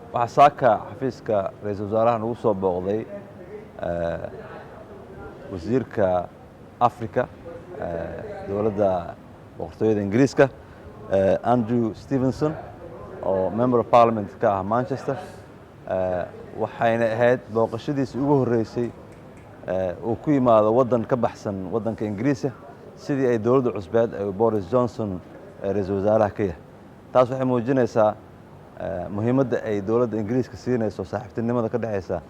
Waxaa saaka xafiiska ra-iisul wasaaraha nagu soo booqday wasiirka Africa, dowladda Boqortooyada Ingiriiska, Andrew Stevenson, oo member of parliament ka ah Manchester. Waxayna ahayd booqashadiisii ugu horreysay uu ku yimaado waddan ka baxsan waddanka Ingiriiska sidii ay dowladda cusbeed ee Boris Johnson ra-iisul wasaaraha ka yahay. Taas waxay muujinaysaa muhiimadda ay dowladda Ingiriiska siinayso saaxiibtinimada ka dhexeysa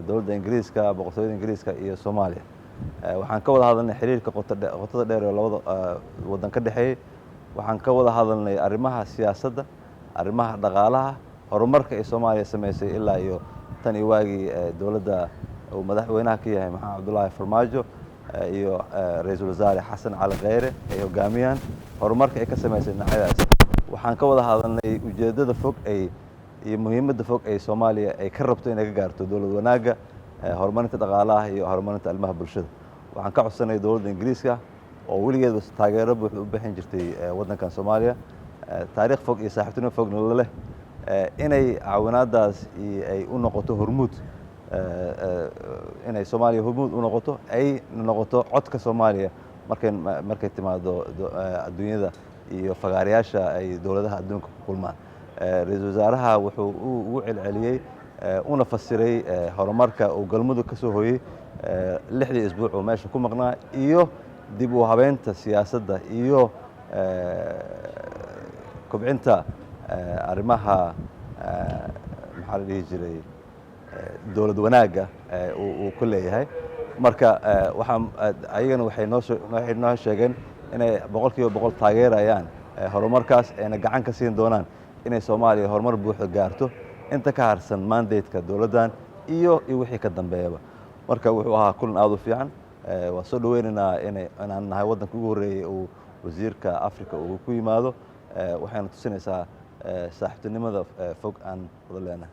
dowladda Ingiriiska, Boqortooyada Ingiriiska iyo Soomaaliya. Waxaan ka wada hadalnay xiriirka qotada dheer ee labada waddan ka dhexeeyey. Waxaan ka wada hadalnay arrimaha siyaasadda, arrimaha dhaqaalaha, horumarka ay Soomaaliya samaysay ilaa iyo tan iyo waagii dowladda uu madaxweynaha ka yahay Maxamed Cabdulaahi Farmaajo iyo ra-iisul wasaare Xasan Cali Kheyre ay hogaamiyaan, horumarka ay ka samaysay dhinacyadaas. Waxaan ka wada hadalnay ujeeddada fog ay iyo muhiimadda fog ay Soomaaliya ay ka rabto inay ka gaarto dowlad wanaagga, horumarinta dhaqaalaha iyo horumarinta arrimaha bulshada. Waxaan ka codsanay dowladda Ingiriiska, oo weligeedba taageero buuxda u bixin jirtay waddankan Soomaaliya, taariikh fog iyo saaxiibtinimo fogna la leh, inay caawinaadaas ay u noqoto hormuud, inay Soomaaliya hormuud u noqoto, ay noqoto codka Soomaaliya markay timaado adduunyada iyo fagaarayaasha ay dowladaha adduunka ku kulmaan. Ra-iisul wasaaraha wuxuu ugu celceliyey una fasiray horumarka uu Galmudug ka soo hoyey 6dii isbuuc uu meesha ku maqnaa, iyo dib u habeynta siyaasadda iyo kobcinta arrimaha, maxaa la dhihi jiray, dowlad wanaagga uu ku leeyahay. Marka waxaa ayagana waxay noo sheegeen inay 100% taageerayaan horumarkaas, ayna gacan ka siin doonaan inay Soomaaliya horumar buuxda gaarto inta ka harsan mandate-ka dowladdan iyo wixii ka dambeeyaba. Marka wuxuu ahaa kulan aad u fiican. Waan soo dhaweynaynaa inaan nahay waddanka ugu horreeyey uu wasiirka Africa uu ku yimaado. Waxayna tusinaysaa saaxiibtinimada fog aan wada leenahay.